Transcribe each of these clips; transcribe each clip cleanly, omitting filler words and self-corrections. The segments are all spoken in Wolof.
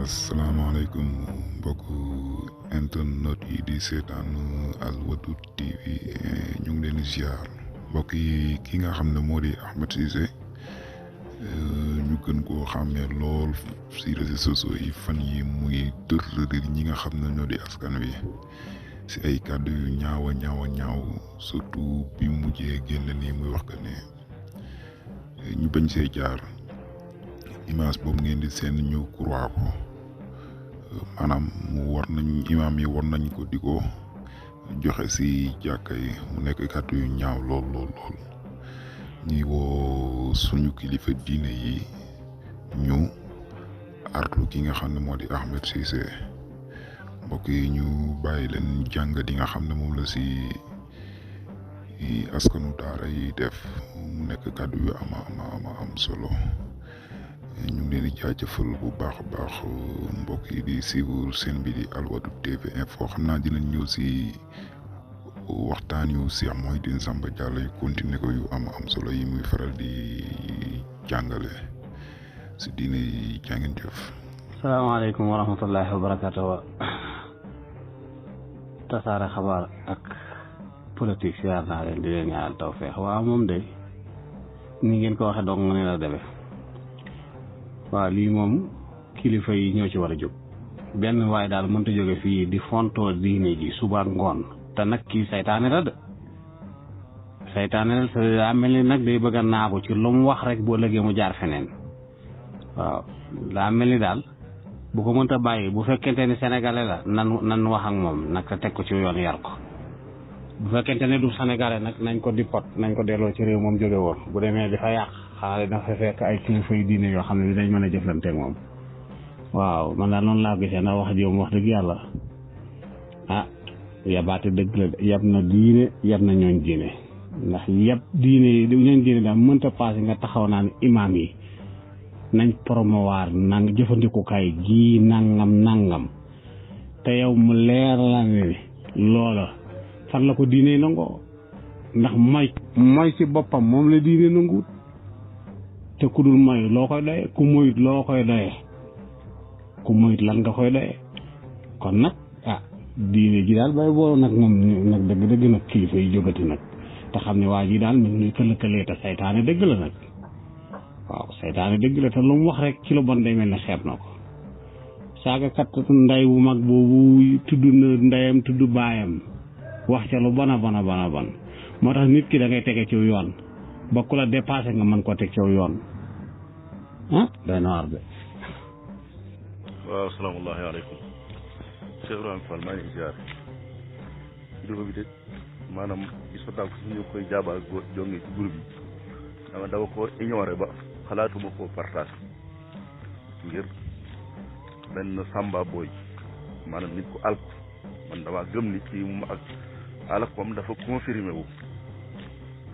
asalaamaaleykum mbokk internet yi di seetaan Al Wadoud TV ñu ngi leen di ziar mbokk yi ki nga xam ne moo di Ahmed Cissé ñu gën koo xàmmee lool si réseaux sociaux yi fan yi muy tër ñi nga xam ne ñoo di askan wi si ay kàddu yu ñaaw surtout bi mujjee génn nii muy wax que ne ñu bañ see jaar image boobu ngeen di seen ñu croix ko maanaam imaam yi war nañ ko di ko joxe si jàkka yi mu nekk kàddu yu ñaaw lool ñuy woo suñu kilifa diine yi ñu artu ki nga xam ne moo di Ahmed Cissé mbokk yi ñu bàyyi leen jàngat yi nga xam ne moom la si askanu daara yi def mu nekk kàddu yu am solo ñu ngi leen di jaajëfal bu baax a baax mbokk yi di suivre seen bi di Al Wadoud TV info xam naa dinañ ñëw si waxtaan yu Cheikh Mouhidine Samba Diallo yu continuer ko yu am solo yi muy faral di jàngale si diine yi jàngeen jëf. salaamaaleykum wa rahmatullahi wa barakatuh. tasaare xabaar ak politique siyaar naa leen di leen ñaanal tawfeex waaw moom de ni ngeen ko waxee dong nga ne la demee waaw lii moom kilifa yi ñoo ci war a jóg benn waaye daal mënta jóge fii di fontoo diine ji suba ak ngoon te nag kii saytaane la te daa mel ni nag day bëgg a naagu ci lu mu wax rek boo lëgee mu jaar feneen waaw daa mel ni daal bu ko mënta bàyyi bu fekkente ni sénégalais la nan wax ak moom nag te teg ko ci yoon yar ko bu fekkente ne du sénégalais nag nañ ko dipot nañ ko delloo ci réew moom jóge woon bu demee dafa yàq xaaral dafa fekk ay kilifa yu diine yoo xam ne dinañ mën a jëflanteeg moom waaw man daal noonu laa gisee ndax wax ji moom wax dëgg yàlla yabaate dëgg la yab na diine yab na ñooñ diine ndax yab diine ñooñ diine daal mënta passé nga taxaw naan imaam yi nañ promouvoir nang jëfandikukaay gii nangam te yow mu leer la ne loola fan la ko diine nangoo ndax mooy ci boppam moom la diine nanguut te ku dul moy loo koy doyee ku moyut loo koy doyee ku moyut lan nga koy doyee kon nag diine ji daal bay boo nag moom nag dëgg nag kilifa yi jógati nag te xam ne waa ji daal mi ngi këlëkalee te saytaane dëgg la nag waaw saytaane dëgg la te lu mu wax rek ci lu bon day mel ne xeeb na ko saaga kat nday bu mag boobu tudd na ndeyam tudd baayam wax ca lu bon moo tax nit ki da ngay tege ci yoon ba ku la dépassé nga mën koo teg ci yoon day na war de. waaw salaamaaleykum Cheikh Ibrahima Fall maa ngi ziar vidéo bi de maanaam gis fa daal suñu koy jaaba ak jonge ci groupe bi dama daw ko ignoré ba xalaatuma koo partage ngir benn samba booy maanaam nit ko alku man dama gëm ni ci moom ak alakom dafa confirmé wu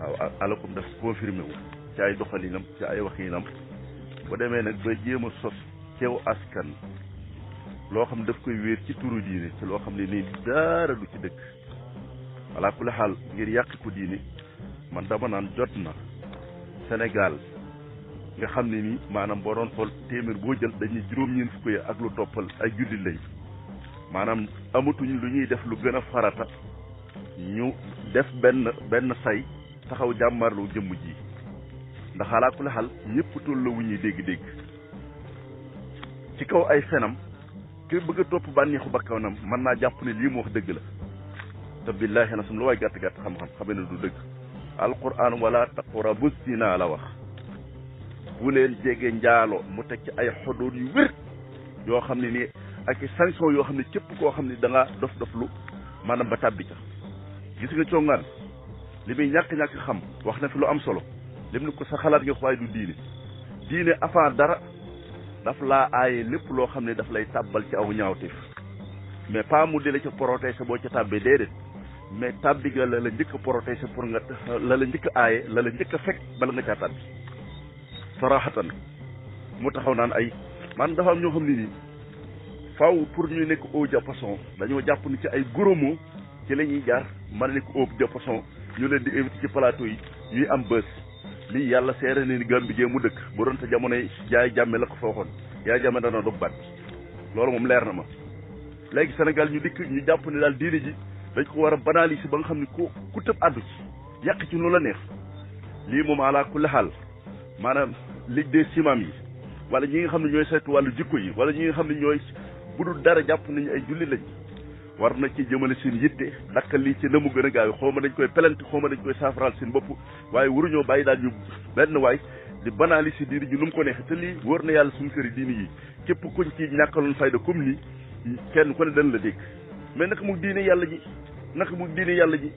waaw alakom dafa confirmé wu ci ay doxalinam ci ay waxinam bu demee nag ba jéem a sos ceew askan loo xam daf koy wéer ci turu diine ci loo xam ne nii dara du ci dëkk walla ku la xaal ngir yàq ko diine man dama naan jot na Sénégal nga xam ne nii maanaam boo doon xool téeméer boo jël dañuy juróom-ñeent fukk yi ak lu toppal ay jullit lañ maanaam amatuñ lu ñuy def lu gën a farata ñu def benn say taxaw jàmmarlu jëmm ji ndax alaa ku la xaal ñëpp tolloo wu ñuy dégg-dégg ci kaw ay fenam ki bëgg a topp bànneexu bakkanam mën naa jàpp ne lii mu wax dëgg la te billaahi na sum lu waay gàtt xam-xam xamee ne du dëgg alquran wala taqrabu zina la wax bu leen jege njaalo mu teg ci ay xodoon yu wér yoo xam ne nii ak i sanction yoo xam ne képp koo xam ne da nga dof lu maanaam ba tàbbi ca gis nga congaan li muy ñàkk xam wax na fi lu am solo lim ni ko sa xalaat nga waaye du diine avant dara daf laa aaye lépp loo xam ne daf lay tàbbal ci aw ñaawteef mais pas mu di la ca protéger boo ca tàbbee déedéet mais tàbbi ga la njëkk a protéger pour nga la njëkk a aaye la njëkk a fekk bala nga caa tàbbi sarahatan mu taxaw naan ay man dafa am ñoo xam ne nii faw pour ñu nekk au diapason dañoo jàpp ni ci ay gros mots ci la ñuy jaar mën a nekk au diapason ñu leen di invité ci plateau yi ñuy am bës lii yàlla seere ne ni Gambie gee mu dëkk bu doon sa jamonoy jaay jàmme la ko fa waxoon yaay jàmme dana dog baat loolu moom leer na ma léegi Sénégal ñu dikk ñu jàpp ne daal diine ji dañ ko war a banaliser ba nga xam ne ku tëb àddu ci yàq ci nu la neex lii moom ala kulli xaal maanaam ligue des imams yi wala ñi nga xam ne ñooy saytu wàllu jikko yi wala ñi nga xam ne ñooy budul dara jàpp nañu ay julli lañ war na ci jëmale seen yitte dakkal lii ci na mu gën a gaaw xaw ma dañ koy pelante xaw ma dañ koy saafaraal seen bopp waaye waruñoo bàyyi daal ñu benn waay di banaliser diine ji nu mu ko neexee te lii wóor na yàlla suñu këri diine yi képp kuñ ci ñàkkaloon fayda comme nii kenn ku ne dañ la dégg mais naka mu diine yàlla ji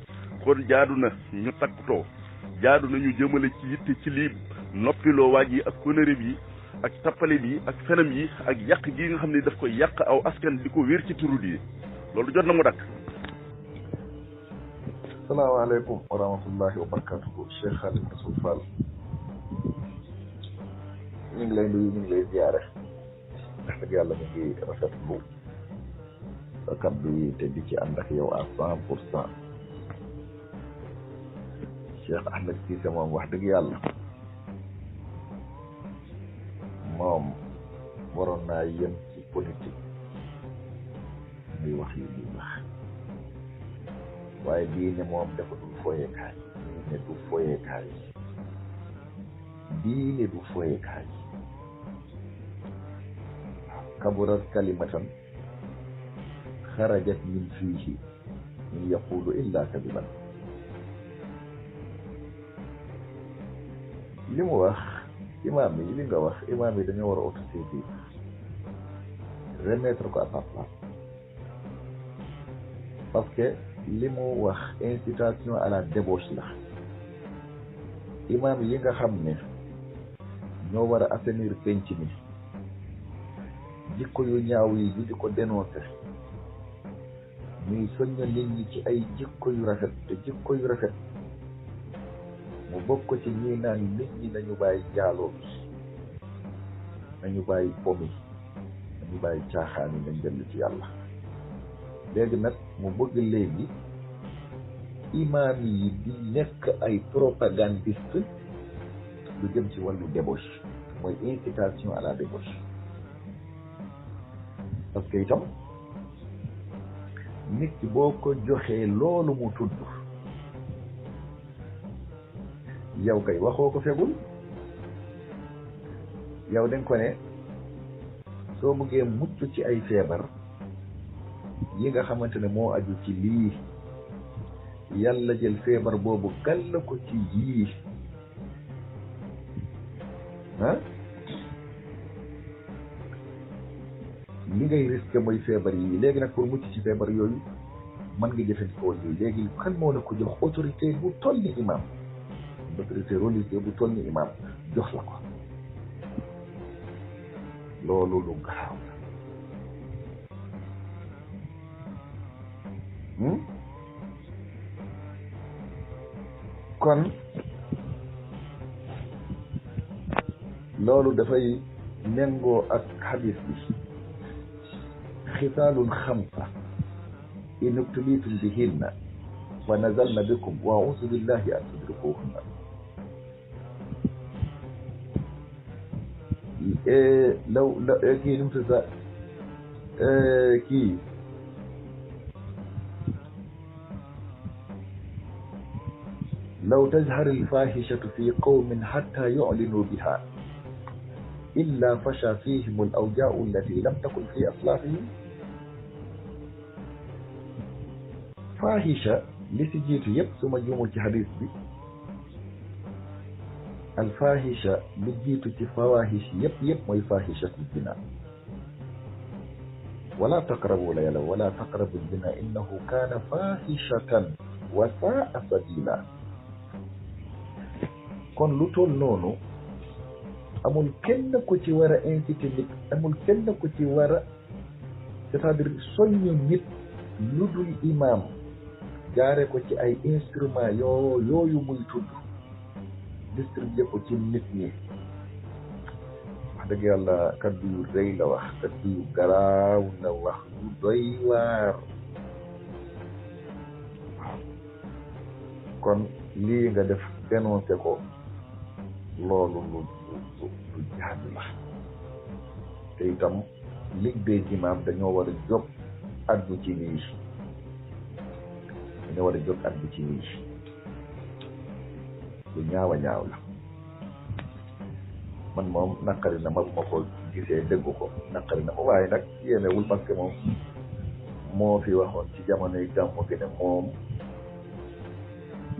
kon jaadu na ñu takkutoo jaadu na ñu jëmale ci yitte ci lii noppiloo waaj yi ak konéréb yi ak tappale bi ak fenam yi ak yàq gi nga xam ne daf koy yàq aw askan di ko wér ci turu diine loolu jot na mu dakk. salaamaaleykum wa rahmatullahi wa barakatuhu Cheikh Khadim Rassoul Fall ñu ngi lay nuyu ñu ngi lay ziare wax dëgg yàlla ñu ngi rafetlu sa kàddu yi te di ci ànd ak yow à 100%. Cheikh Ahmed Cissé moom wax dëgg yàlla moom waroon naa yem ci politique muy wax yi muy wax waaye diine moom dafa dul foyekaay diine du foyekaay diine du foyekaay kaburat kalimatan xarajat min fiihi in yaqulu illa kadiban li mu wax imaam yi li nga wax imaam yi dañoo war a autosaisir remettre ko à sa place parce que li mu wax incitation à la débauche la imaam yi nga xam ne ñoo war a assainir penc mi jikko yu ñaaw yi di ko dénoncer ñuy soññ nit ñi ci ay jikko yu rafet te jikko yu rafet mu bokk ci ñi naan nit ñi nañu bàyyi jaaloo bi nañu bàyyi pomi nañu bàyyi caaxaan yi nañ dellu ci yàlla léegi nag mu bëgg léegi imaam yi di nekk ay propagandiste lu jëm ci wàllu débauche mooy incitation à la débauche parce que itam nit ki boo ko joxee loolu mu tudd yow kay waxoo ko fegul yow dañ ko ne soo bëggee mucc ci ay feebar yi nga xamante ne moo aju ci lii yàlla jël feebar boobu gàll ko ci yii li ngay risque mooy feebar yi léegi nag pour mucc ci feebar yooyu mën nga jëfandikoo yooyu léegi kan moo la ko jox autorité bu toll ni imam autorité religieuse bu toll ni imam jox la ko loolu lu garaaw la kon loolu dafay méngoo ak xadis bi xisaalun xamsa in ubtulitum bihinna wa nazalna bikum wa a'uuzu billahi an tudrikuhunna law kii num tudd kii law tazhar alfahishatu fi qawmin hatta yu'linu biha illa fasha fihim alawja'u allati lam takun fi aslafihim fahisha li si jiitu yëpp su ma juumul ci hadis bi alfahisha li jiitu ci fawahish yëpp mooy fahishatu zina wala taqrabu la yàlla wala taqrabu zina innahu kaana fahishatan wa sa'a sabila kon lu toll noonu amul kenn ku ci war a inciter nit amul kenn ku ci war a c'est-à-dire soññu nit lu dul imam jaare ko ci ay instrument yooyu muy tudd distribué ko ci nit ñi wax dëgg yàlla kaddu yu rëy la wax kaddu yu garaaw la wax yu doy waar waaw kon lii nga def dénoncé ko loolu lu jaadu la te itam ligue des imams dañoo war a jóg addu ci lii dañoo war a jóg addu ci lii lu ñaaw a ñaaw la man moom naqari na ma bu ma ko gisee déggu ko naqari na ma waaye nag yéemewul parce que moom moo fi waxoon ci jamonoy gàmmu gi ne moom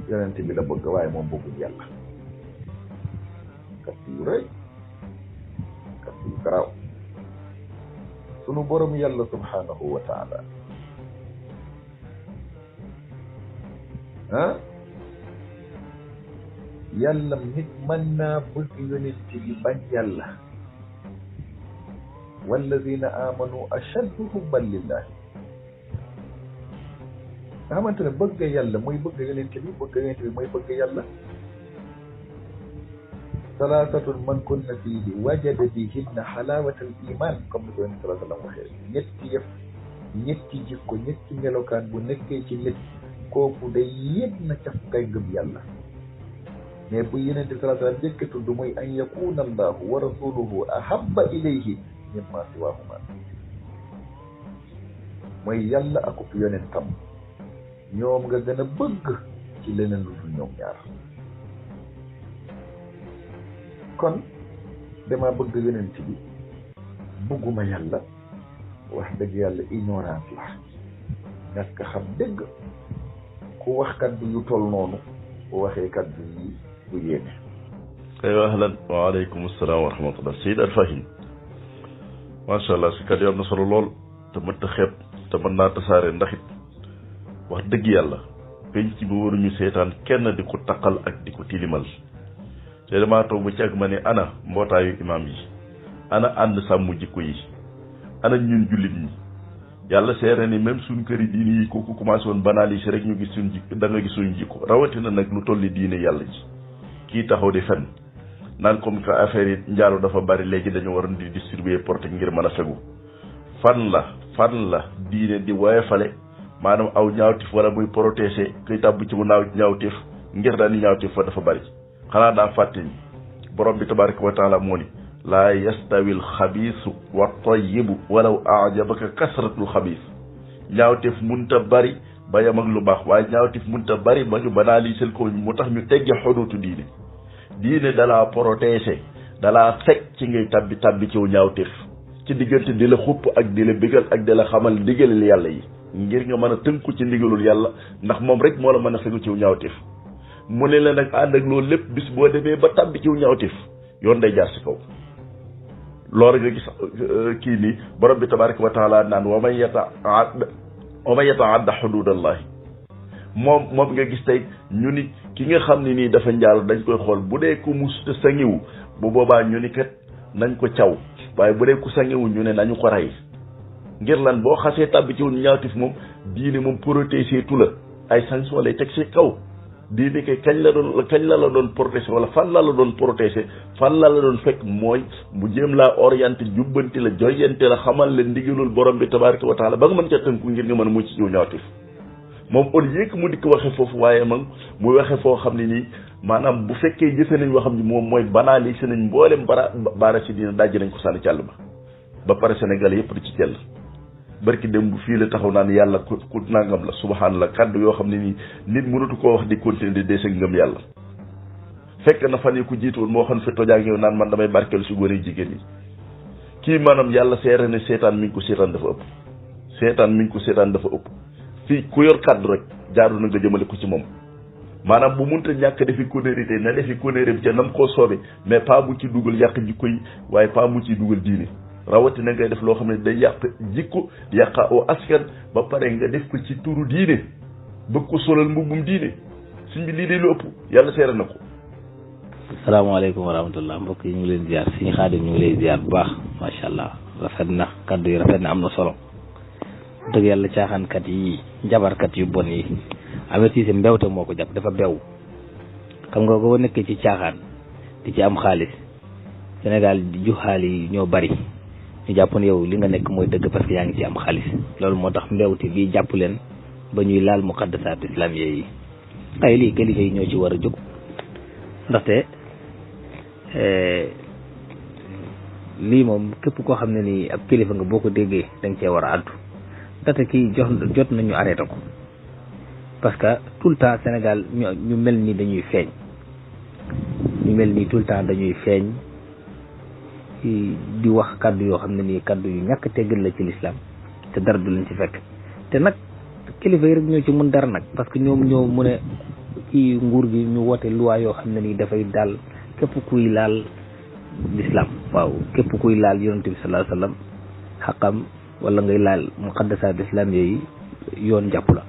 yonent bi la bëgg waaye moom bëggul yàlla kat yu rëy kat yu garaaw sunu borom yàlla subhanahu wa taala ah yàlla nit mën naa bëgg yonent bi bañ yàlla walladina amanu ashaddu hubban lillahi nga xamante ne bëgg yàlla mooy bëgg yonent bi bëgg yonent bi mooy bëgg yàlla salaasatun man kunna fiihi wajada bihinna xalaawatal iman comme ni ko yonent sallallahu alayhi wa sallam waxee ñetti yëf ñetti jikko ñetti melokaan bu nekkee ci nit kooku day yëg na caf kay ngëm yàlla mais bu yonent sallallahu alayhi wa sallam jëkk tudd muy an yakuna allahu wa rasuluhu ahabba ilayhi mimma siwahuma mooy yàlla akub yonentam ñoom nga gën a bëgg ci leneen lu dul ñoom ñaar kon dama bëgg yonent bi bëgguma yàlla wax dëgg yàlla ignorance la ñàkk xam dëgg ku wax kaddu yu toll noonu bu waxee kaddu yi du yéene aywa ahlan wa aleykum salaam wa rahmatullah Seydi Alfahim macha allah si kaddu yi am na solo lool te mën ta xeeb te mën naa tasaare ndax it wax dëgg yàlla penc bi waruñu seetaan kenn di ko taqal ak di ko tilimal te damaa toog ba ci ak ma ne ana mbootaayu imaam yi ana ànd sàmm jikko yi ana ñun jullit ñi yàlla seere ni même suñ këri diine yi kooku commencé woon banaliser rek ñu gis suñ jikko da nga gis suñ jikko rawatina nag lu tolli diine yàlla ji kii taxaw di fen naan comme que affaire yi njaalu dafa bari léegi dañu waroon di distribuer porte ngir mën a fegu fan la diine di woyofale maanaam aw ñaawtif wala muy protéger kuy tàbb ci mu ñaawtif ngir daal ni ñaawtif fa dafa bari xanaa daa fàtte ni borom bi tabaraka wa taala moo ni laa yastawi alxabiisu wa tayibu walaw ajabaka kasratul xabiis ñaawtif munta bari ba yam ak lu baax waaye ñaawtif munta bari ba ñu banaliser ko mu tax ñu tegge xodutu diine dalaa protéger dalaa fekk ci ngay tabbi ciw ñaawtif ci diggante di la xupp ak di la bégal ak di la xamal ndigalil yàlla yi ngir nga mën a tënku ci ndigalul yàlla ndax moom rek moo la mën a fegu ciw ñaawtif mu ne la nag ànd ak loolu lépp bis boo demee ba tàbbi ciw ñaawtif yoon day jaar si kaw loolu nga gis kii nii borom bi tabaraka wa taala naan wa man yataadda xududallahi moom nga gis tey ñu ni ki nga xam ne nii dafa njaalo dañ koy xool bu dee ku mus te sangiwu bu boobaa ñu ni kat nañ ko caw waaye bu dee ku sangiwu ñu ne nañu ko rey ngir lan boo xasee tàbbi ci ñaawtif moom diine moom protéger tu la ay sanction lay teg si kaw diine kay kañ la doon protéger wala fan la doon protéger fan la doon fekk mooy mu jéem laa orienté jubbanti la joyante la xamal la ndigalul borom bi tabaraka wa taala ba nga mën ca tënku ngir nga mën a mucc ci ñaawtif moom au lieu que mu dikk waxe foofu waaye man mu waxe foo xam ne nii maanaam bu fekkee jëfe nañ loo xam ne moom mooy banaliser nañ mboolem baara si diina dajji nañ ko sànni ci àll ba pare Sénégal yëpp di ci jël barki dem bu fii la taxaw naan yàlla ku nangam la subhanallah kàddu yoo xam ne nii nit mënatu koo wax di continuer di deese ngëm yàlla fekk na fan yi ku jiituwoon moo xam fi tojaak yow naan man damay barkeelu si góor yi jigéen yi kii maanaam yàlla seere ne seetaan mi ngi ko seetaan dafa ëpp fii ku yor kàddu rek jaaru na nga jëmale ko ci moom maanaam bu munta ñàkk defi connerie na defi connerie ca nam koo soobe mais pas mu ci dugal yàq jikko yi waaye pas mu ci dugal diine rawatina ngay def loo xam ne day yàq jikko yàq aw askan ba pare nga def ko ci turu diine bëgg ko solal mbubbum diine suñ bi lii de lu ëpp yàlla seere na ko. asalaamaaleykum wa rahmatullah mbokk yi ñu ngi leen ziar suñu xaadim ñu ngi lay ziar bu baax macha allah rafet na kaddu yi rafet na am na solo dëgg yàlla caaxaankat yi njabarkat yu bon yi avertise mbewte moo ko jàpp dafa bew xam nga ko nekkee ci caaxaan di ci am xaalis Sénégal di juxaal yi ñoo bari ñu jàpp ne yow li nga nekk mooy dëgg parce que yaa ngi ci am xaalis loolu moo tax mbewte bi jàpp leen ba ñuy laal muqaddasaat islamiyya yi ay lii kilifa yi ñoo ci war a jóg ndaxte lii moom képp koo xam ne nii ab kilifa nga boo ko déggee da nga cee war a àddu data kii jot nañu arrêté ko parce que tout le temps Sénégal ñu mel ni dañuy feeñ ñu mel ni tout le temps dañuy feeñ di wax kaddu yoo xam ne nii kaddu yu ñàkk teggal la ci lislaam te dara du leen ci fekk te nag kilifa yi rek ñoo ci mën dara nag parce que ñoom ñoo mën a kii nguur gi ñu woote loi yoo xam ne nii dafay daal képp kuy laal lislaam waaw képp kuy laal yonent bi sallallahu alayhi wa sallam xaqam wala ngay laal muqaddasaat islam yooyu yoon jàpp la